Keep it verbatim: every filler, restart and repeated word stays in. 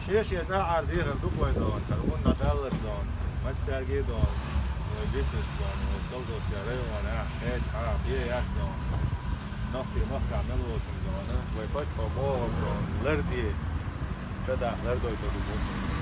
Шен-шен цӀа Ӏар дехар ду-кх вайн, дона, тара вон дӀадаллалц, дона, массаьрга а, дона, вай бизнес, дона, вай Солдатский район, а, хьеж хьа, бе яц, дона. Нохчий махкахь мел волчун, дона, вай паччахьо бохург, дона, ларде, ца даха лардойтур ду.